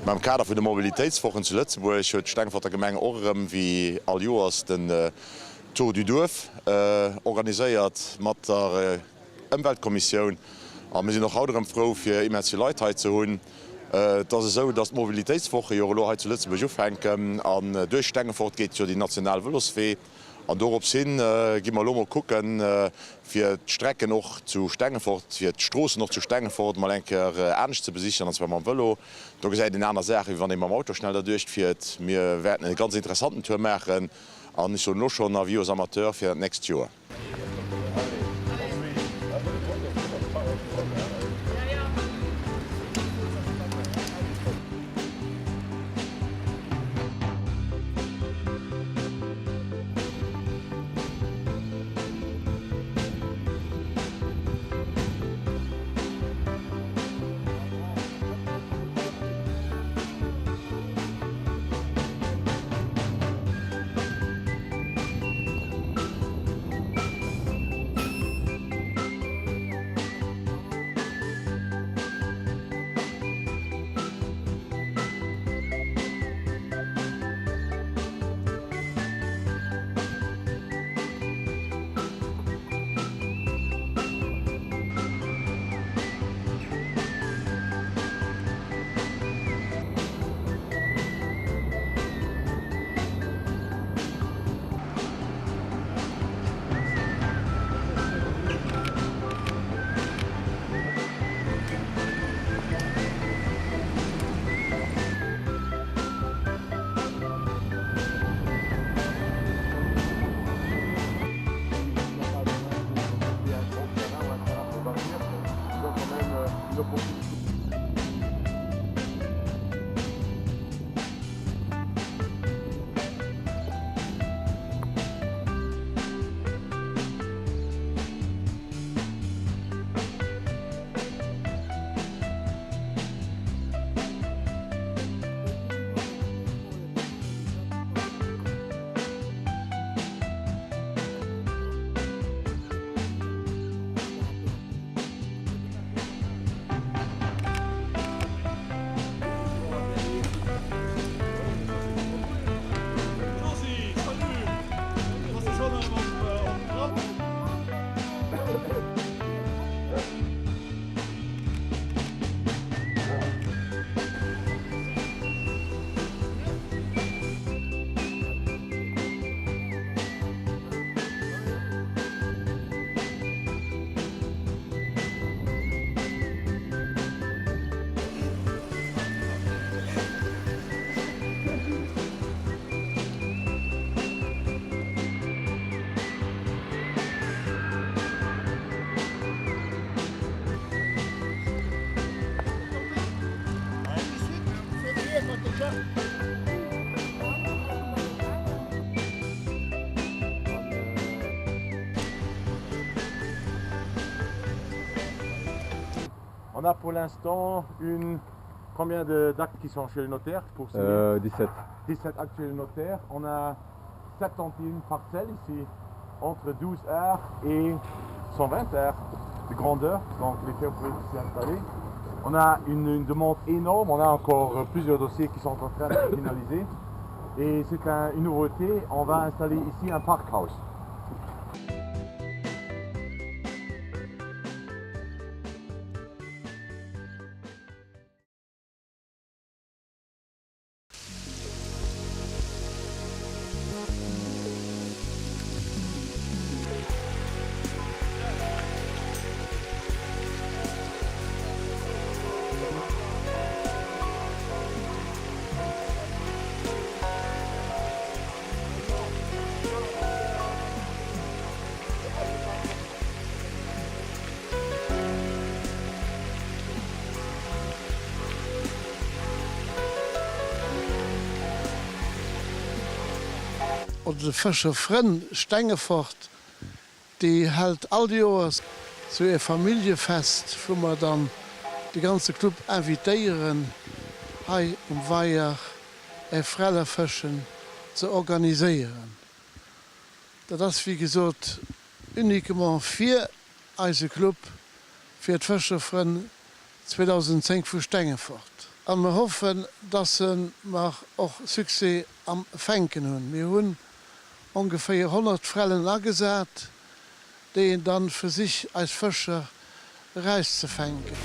Mä am Kader vun de Mobilitéitswochen zu Lëtzebuerg huet d'Stengforter Gemeng och erëm wéi all Joers den Tour du Duerf organiséiert mat der Ëmweltkommissioun. A mir sinn och haut erëm frou fir immens vill Leit hei ze hunn. Et ass esou, datt d'Mobilitéitswoche jo elo hei zu Lëtzebuerg ufänken an duerch Stengefort geet jo déi national Vëloswee. An dorops hin gi mer elo mol kucken, fir d'Strecken och zu Stengefort, fir d'Stroossen och zu Stengefort mol eng Kéier anescht ze besichen, an zwar mam Vëlo. Do gesäit een aner Saachen, wéi wann ee mam Auto schnell derduercht fiert. Mir wäerten e ganz interessanten Tour maachen an ech soen elo schonn Avis aux amateurs fir dat nächst Joer. On a pour l'instant une combien d'actes qui sont chez le notaire pour signer euh, 17. 17 actes chez le notaire. On a 71 parcelles ici, entre 12 heures et 120 heures de grandeur, donc les fermes peuvent s'y installer. On a une, une demande énorme, on a encore plusieurs dossiers qui sont en train de finaliser. Et c'est un, une nouveauté, on va installer ici un parkhouse. Oder de Fëscherfrënn Stengefort, déi hält all Joers sou ee Familljefest, wou mer dann de ganze Club invitéieren, hei um Weier e Frellefëschen ze organiséieren. Dat ass wéi gesot uniquement fir eise Club, fir d'Fëscherfrënn 2010 vu Stengefort. An mer hoffen, dass mer och Succès am Fänken hunn. Mir hunn ongeféier 100 Frellen agesat, déi een dann versich eis Fëscher erauszefänken.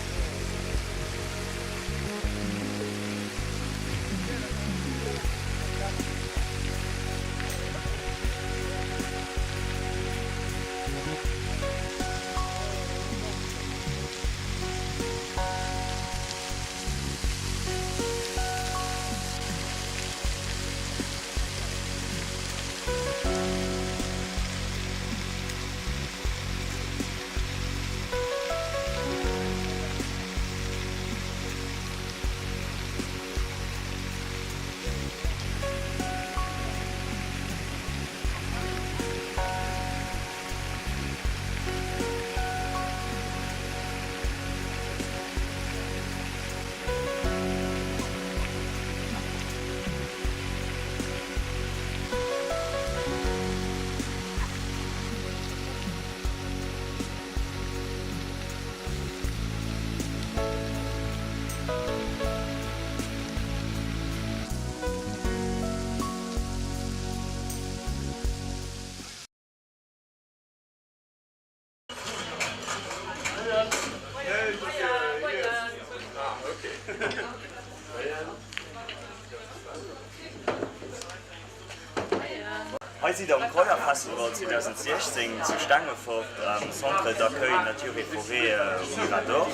Hei sidd der um Kraiderfestival 2016 zu Stengefort am Centre d'accueil Nature et Forêt um Mirador.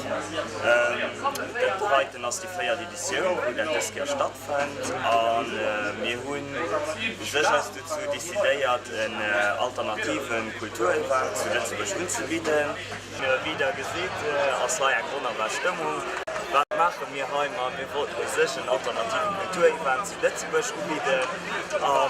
Dat heiten ass déi véiert Editioun, wou dat dës Kéier stattfënnt a mir hunn u sech eis dozou decidéiert en alternative Kulturevent zu Lëtzebuerg unzebidden. Wéi der gesitt ass hei eng wonnerbar Stëmmung. Wat maache mir hei? Ma mir wollten u sech en alternativen Kulturevent zu Lëtzebuerg ubidden. A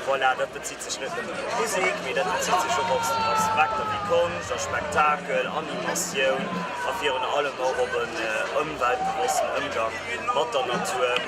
voilà, dat bezitt sech net nëmmen op Musek, mee dat bezitt sech och op Aspekter wéi Konscht a Spektakel, Animatioun a virun allem och op en ëmweltbewossten Ëmgang mat der Natur.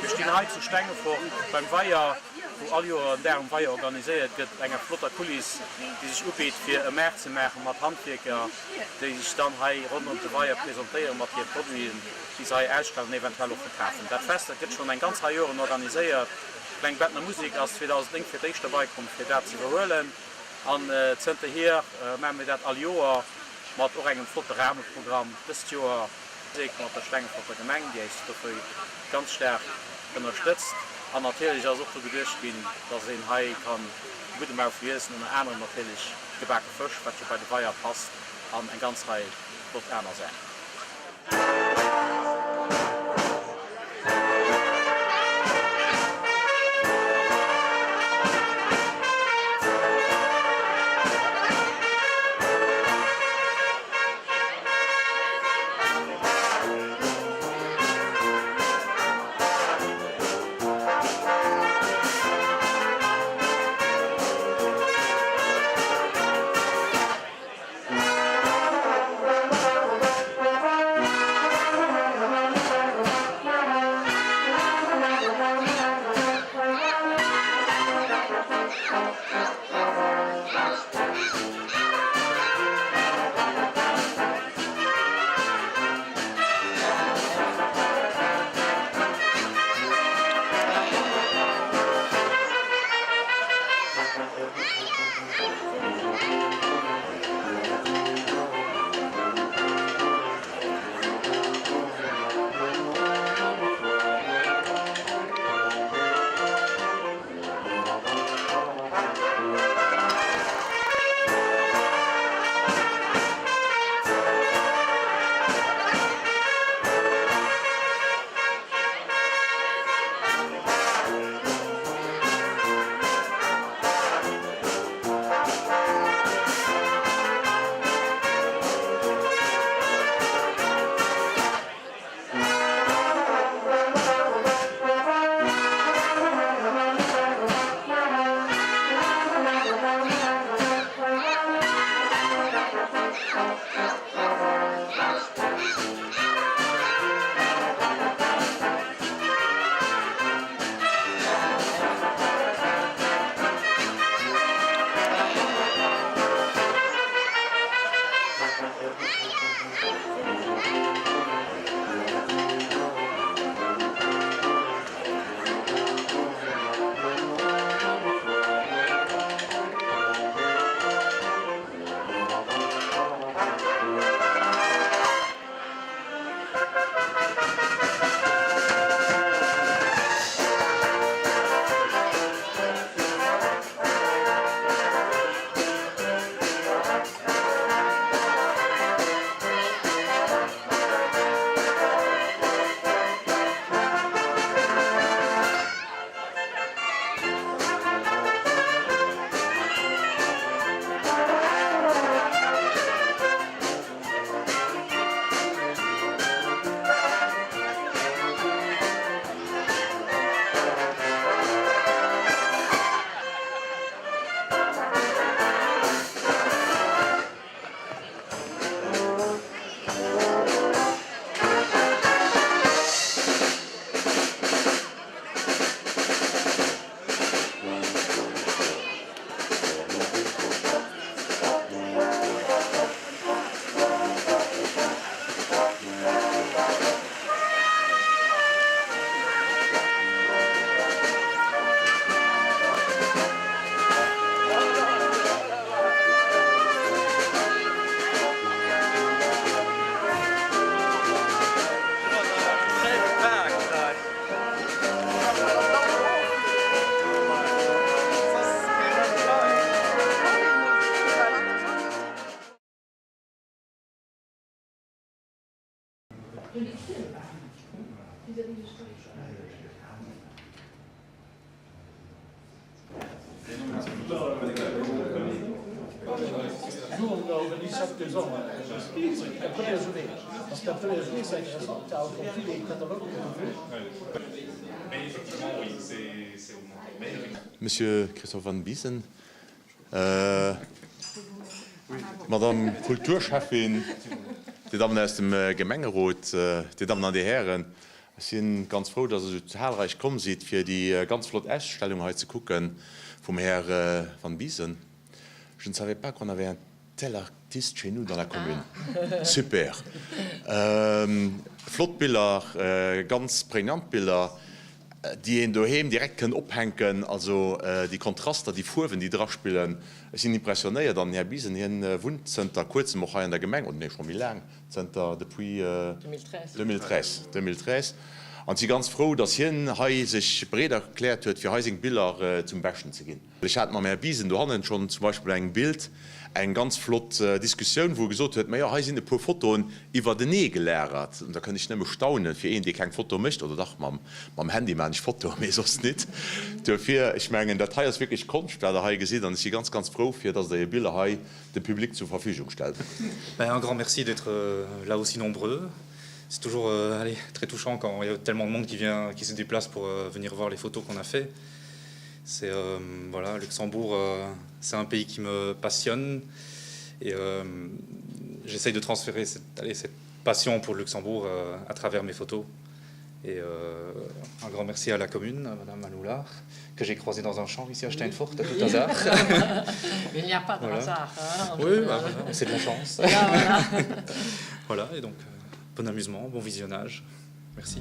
Mir stinn hei zu Stengefort beim Weier, wou all Joer en Dag um Weier organiséiert gëtt, enger flotter Kuliss, déi sech ubitt fir e Maart ze maache mat Handwierker, déi sech dann hei ronderëm de Weier presentéiere mat hire Produiten, déi se hei ausstellen an eventuell och verkafen. Dat Fest, dat gëtt schonn eng ganz Rei Joren organiséiert. D'Kleng Bettener Musek ass 2009 fir d'éischt derbei komm, fir dat ze iwwerhuelen. An zënterhier maache mir dat all Joer mat och engem flotte Rahmeprogramm. Dëst Joer mat der Stengeforter Gemeng, déi äis dofir ganz staark ënnerstëtzt. An natierlech ass och dru geduecht ginn, dass een hei kann e gudde Maufel iessen, ënner anerem natierlech gebake Fësch, wat jo bei de Weier passt, an eng ganz Rei flott aner Saachen. Monsieur Christophe Van Biesen, euh. Madame Kulturschäffin, Dir Dammen aus dem Gemengerot, Dir Dammen an Dir Hären, ech si ganz frou, dass Der esou zahlreich komm sidd, fir déi ganz flott Ausstellung hei ze kucke vum Här Van Biesen. Je ne savais pas qu'on avait un tel artiste chez nous dans la commune. Super! Flott Biller, ganz prägnant Biller, déi een doheem direkt kënn ophänken. Also déi Kontraster, déi Fuerwen, déi draspillen, ech sinn impressionéiert. An den Här Biesen, hien wunnt zënter kuerzem och hei an der Gemeng, oder nee, scho méi laang, zënter depuis 2013, 2013. An si ganz frou, datt hien hei sech bereet erkläert huet, fir hei seng Biller zum Beschten ze ginn. Ech hat mam Här Biesen dohannen schonn zum Beispill bei engem Bild eng ganz flott Diskussioun, wou e gesot huet, Majo, hei sinn e puer Fotoen iwwertenee gelagert. Und da kënn ech nëmme staunen, fir een, dee keng Foto mécht, oder dach, mam, mam Handy maan ech Fotoen, mee soss nit. Duerfir, ech mengen, dat hei ass wierklech Konscht, wat Der hei gesitt, an ech si ganz, ganz frou, fir dass Der Är Biller hei dem Public zur Verfügung stellt. Ben, un grand merci d'être là aussi nombreux. C'est toujours, allez, très touchant quand il y a tellement de monde qui vient, qui se déplace pour venir voir les photos qu'on a fait. C'est euh, voilà, Luxembourg, euh, c'est un pays qui me passionne et euh, j'essaye de transférer cette, allez, cette passion pour Luxembourg euh, à travers mes photos. Et euh, un grand merci à la commune, à Madame Manoulard, que j'ai croisé dans un champ ici à Steinfort, à tout hasard. Mais il n'y a pas de voilà. hasard. Hein, oui, bah, voilà, c'est de la chance. Voilà, voilà. voilà, et donc euh, bon amusement, bon visionnage. Merci.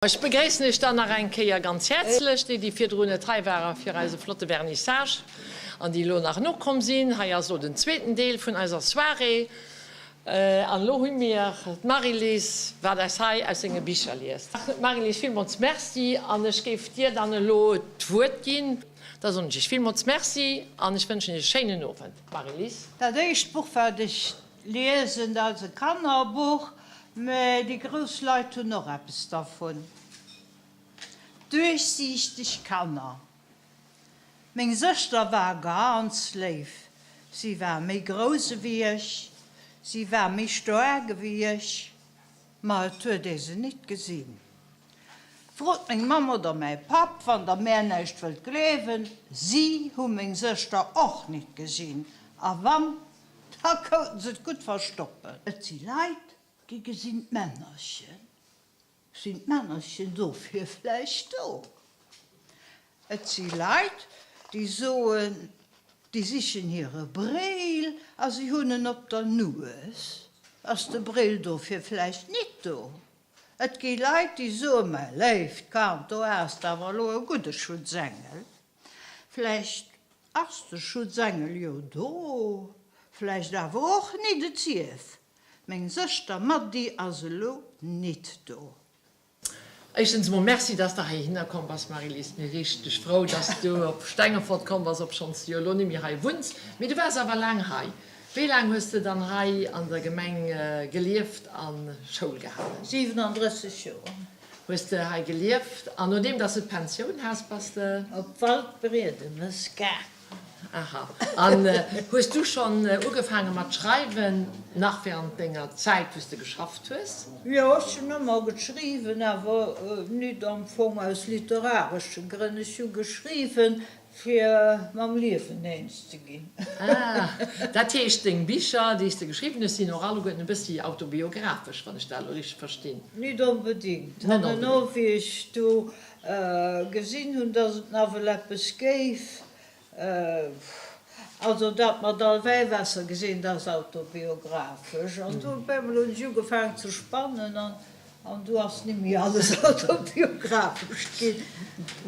Ech begréissen Iech dann nach eng Kéier ganz häerzlech, déi, déi virdrun net hei waren, fir eise flotte Vernissage an déi elo nach nokomm sinn. Hei ass elo den zweeten Deel vun eiser Soirée. An elo hu mir d'Marie-Lise, wat eis hei aus senge Bicher liest. Marie-Lise, villmools Merci an ech géif dir dann elo d'Wuert ginn. Da soen ech iech villmools Merci an ech wënschen iech e schéinen Owend. Marie-Lise. Dat éischt Buch, wat ech liesen, dat ass e Kannerbuch, mä déi grouss Leit hunn och eppes dervun, Duerchsiichteg Kanner. Meng Sëschter war ganz léif. Si war méi grouss ewéi ech, si war méi staark ewéi ech, ma et huet ee se nit gesinn. Frot meng Mamm oder mäi Papp, wann der mär näischt wëllt gleewen, si hu meng Sëschter och nit gesinn, a wann, da kouten se et gutt verstoppen. Et si Leit, déi gesinn d'Männerchen. Sinn d'Männerchen dofir vläicht do? Et si Leit, déi soen, déi sichen hire Bréil a si hunn en op der Nues. Ass de Bréil dofir vläicht nit do? Et gi Leit, déi soen, Mäi léift Kand, do has de awer elo e gudde Schutzengel. Vläicht ass de Schutzengel jo do, vläicht awer och nit, et sief, meng Sëschter Mady ass elo nit do. Éischtens emol Merci, dass de heihinner komm bass, Marie-Lise. Mir richteg frou, dass du op Stengefort komm bass, obschonns du jo elo nimmi hei wunns. Mee du waars awer laang hei. Wéi laang hues de dann hei an der Gemeng gelieft a Schoul gehalen? 37 Joer. Hues de hei gelieft an nodeem dass de d'Pensioun has, bass de. Op Waldbriedemes gaang. Aha. An hues du schonn ugefaange mat schreiwen nach während denger Zäit wou s de geschafft hues? Jo, ech hunn ëmmer geschriwwen, awer nit am Fong aus literaresche Grënn. Ech hu geschriwwen. Fir mam Liewen eens ze ginn. Ah, dat heescht, deng Bicher, déi s de geschriwwen hues, sinn och alleguerten e bëssi autobiographesch, wann ech dat elo richteg verstinn? Nit onbedéngt. Herno, wéi ech du gesinn hunn, dass et nawell eppes géif, Also dat mat all Wäiwaasser gesinn, dat ass autobiographesch. An du op eemol hunn ech ugefaangen ze spannen an an du ass ni méi alles autobiographesch ginn.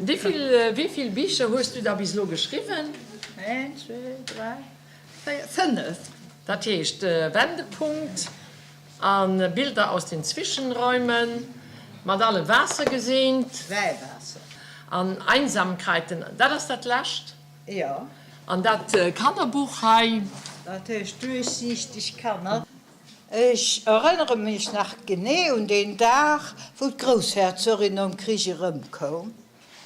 Wéi vill, wéi vill Bicher hues du da bis elo geschriwwen? Een, zwee, dräi, véier, fënnef. Dat heescht Wendepunkt a Bilder aus den Zwischenräumen, mat alle Waasser geseent. Wäiwaasser. An Einsamkeiten, dat ass dat lescht? Jo. An dat Kannerbuch hei? Dat heescht Duerchsiichteg Kanner. Ech erënnere mech nach genee un deen Dag, wou d'Groussherzogin nom Krich erëmkoum.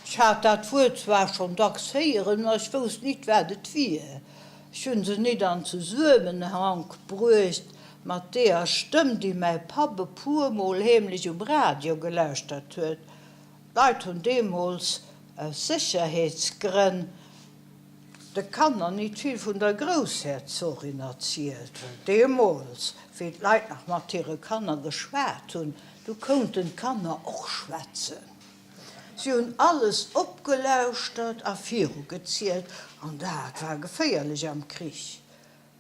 Ech hat dat Wuert zwar schonn dacks héieren, ma ech wousst nit, wat et wier. Ech hunn se nit an Zesuemenhank bruecht mat deeër Stëmm, déi mäi Papp e puermol heemlech um Radio gelauschtert huet. D'Leit hunn deemools aus Sécherheetsgrënn de Kanner nit vill vun der Groussherzogin erzielt, well deemools, wéi d'Leit nach mat hire Kanner geschwat hunn, du kounten d'Kanner och schwätzen. Si hunn alles opgelauschtert a virugezielt, an dat war geféierlech am Krich.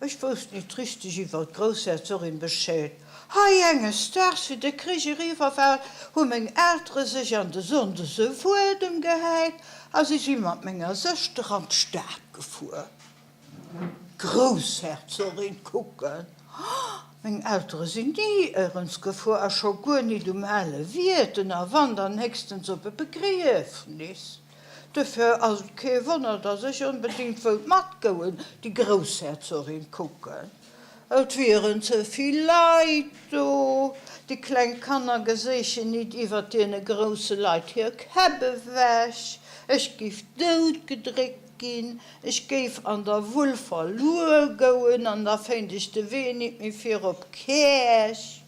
Ech wousst nit richteg iwwer d'Groussherzogin Bescheed. Hei, enges Daags, wéi de Krich eriwwer war, hu meng Eltere sech an de Sonndese Wuedem gehäit a si si mat menger Sëschter an d'Stad gefuer. D'Groussherzogin kucken. Meng Eltere sinn ni éirens gefuer a scho guer nit um ale Wierten a wann, dann héchstens op e Begriefnis. Dofir ass et kee Wonner, datt ech onbedéngt wëllt matgoen, déi Groussherzogin kucken. Et wieren ze vill Leit do, déi kleng Kanner geséichen nit iwwer deene grousse Leit hir Käpp ewech, ech giff doutgedréckt ginn, ech géif an der Wull verluer gouen an da féint ech de Wee nit méi fir op Käerch.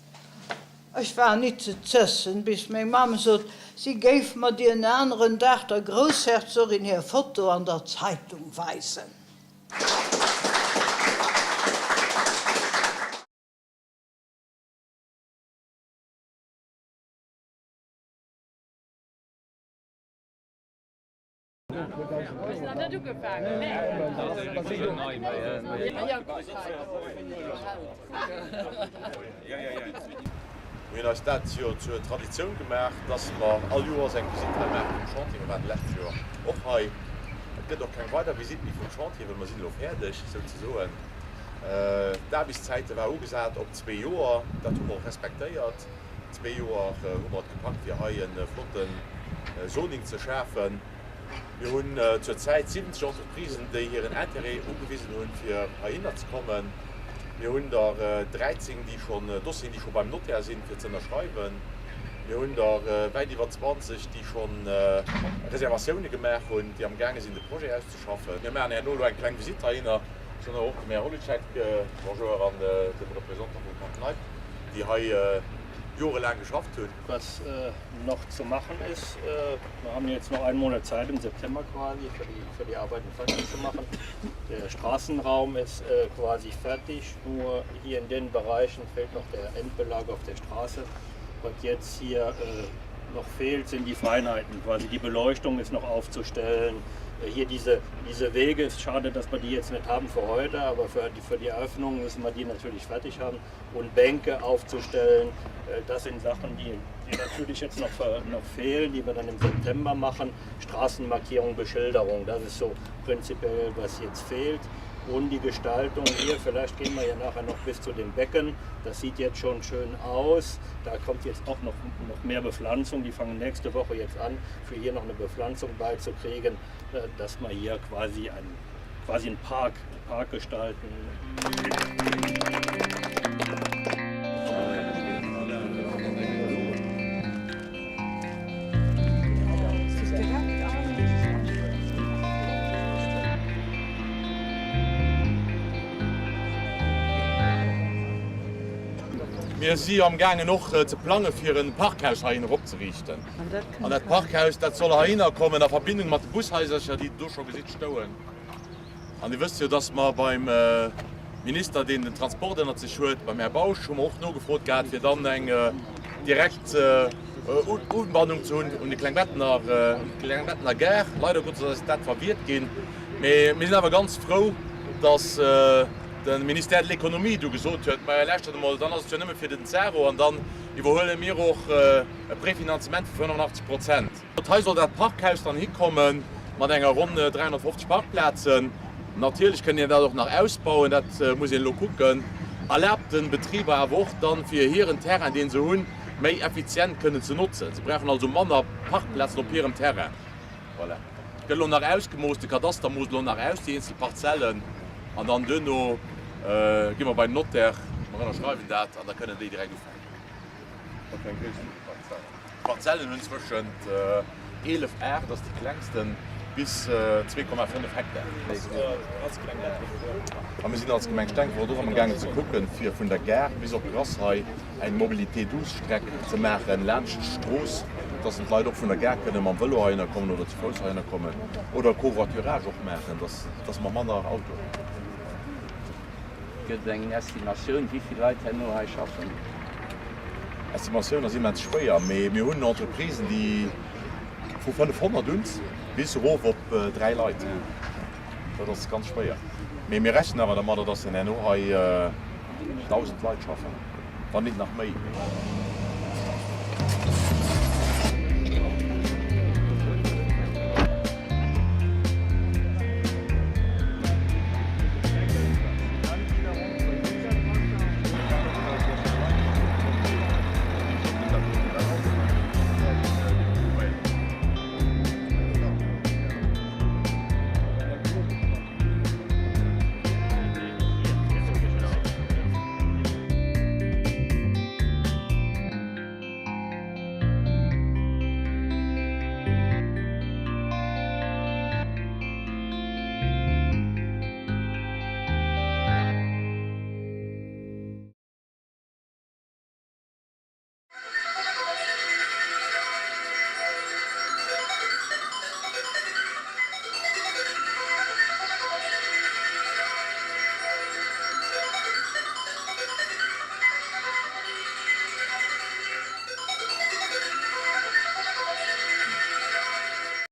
Ech war nit ze zëssen, bis meng Mamm sot, si géif mer dien aneren Dag der Groussherzogin hir Foto an der Zeitung weisen. Mir hunn eis dat jo zur Traditioun gemaach, dass mer all Joers eng Visitt hei maache vum Chantier. Mir waren d'lescht Joer och hei. Et gëtt och keng weider Visitt méi vum Chantier, well mer sinn elo fäerdeg souzesoen. D'Aarbechtszäite war ugesat op zwee Joer. Dat hu mer och respektéiert. Zwee Joer hu mer et gepackt, fir hei e flotte Zoning ze schafen. Mir hunn zur Zäit 70 Entreprisen, déi hiren Intérêt ugewisen hunn, fir heihinner ze kommen. Mir hunn der 13, déi schonn, Dossieren, déi scho beim Notaire sinn, fir ze ënnerschreiwen. Mir hunn der wäit iwwer 20, déi schonn Reservatioune gemaach hunn, déi amgaange sinn, de Projet auszeschaffen. Mir maachen herno elo eng kleng Visitt heihinner. Ech soen och dem Här Holicek Bonjour an dem Représentant vum Parc Kneip, déi hei jorelaang geschafft hunn. Was noch zu machen ist, wir haben jetzt noch einen Monat Zeit im September quasi für die, für die Arbeiten fertig zu machen. Der Straßenraum ist quasi fertig, nur hier in den Bereichen fehlt noch der Endbelag auf der Straße. Was jetzt hier noch fehlt, sind die Feinheiten. Quasi die Beleuchtung ist noch aufzustellen. Hier diese, diese Wege ist schade, dass wir die jetzt nicht haben für heute, aber für die, für die Eröffnung müssen wir die natürlich fertig haben und Bänke aufzustellen. Das sind Sachen, die, die natürlich jetzt noch, noch fehlen, die wir dann im September machen. Straßenmarkierung, Beschilderung, das ist so prinzipiell, was jetzt fehlt. Und die Gestaltung hier, vielleicht gehen wir ja nachher noch bis zu dem Becken. Das sieht jetzt schon schön aus. Da kommt jetzt auch noch, noch mehr Bepflanzung. Die fangen nächste Woche jetzt an, für hier noch eine Bepflanzung beizukriegen, dass man hier quasi ein, quasi einen Park, Park gestalten. Mir si jo am gaangen och ze plange fir e Parkhaus heihin eropzeriichten. An dat Parkhaus, dat soll heihinner kommen a Verbindung mat de Bushaisercher, déi Der do scho gesitt stouen. An Dir wësst jo, dass mer beim Minister, deen den Transport ënnert sech huet, beim Här Bausch, hu mer och nogefrot gehat, fir dann eng direkt Ubannung ze hunn un de Klengbettener, un d'Klengbettener Gare. Leider Gottes ass eis dat verwiert ginn. Mee mir sinn awer ganz frou, dass de Ministère de l'Économie du gesot huet, Maja, lauschtert emol, dann ass et jo nëmme fir den Zaro an dann iwwerhuele mir och e Préfinanzement vu 85 Prozent. Hei soll dat Parkhaus dann hikomme mat enger ronn 350 Parkplazen. Natierlech kënnt een dat och nach ausbauen, dat muss een elo kucken. Erlaabt de Betriber awer och dann, fir hiren Terrain, dee se hunn, méi effizient kënnen ze notzen. Se brauchen also manner Parkplazen op hirem Terrain. Voilà. Et gëtt elo nach ausgemooss, de Kadaster moosst elo nach aus déi eenzel Parzellen an dann duerno gi mer bei den Notaire, mer ënnerschreiwen dat an da kënnen déi direkt ufänken. Wat fir eng Gréisst hunn déi Parzellen? D'Parzellen hunn zwëschent 11 Ar, dat ass déi klengsten, bis 2,5 Hektar. A mir sinn als Gemeng Stengefort och amgaangen ze kucken, fir vun der Gare bis op Grass hei eng Mobilité douce Streck ze maachen laanscht d'Strooss, dass en d'Leit och vun der Gare kënne mam Vëlo heihinner kommen oder zu Fouss heihinner kommen oder Covoiturage och maachen, dass dass mer manner Autoen hunn. Gëtt et eng Estimatioun, wéi vill Leit herno hei schaffen? Estimatioun ass immens schwéier, mee mir hunn Entreprisen, déi vu 500 un bis erof op 3 Leit. Dat ass ganz schwéier. Mee mir rechnen awer dermadder, dass en herno hei 1.000 Leit schaffen, wann nit nach méi.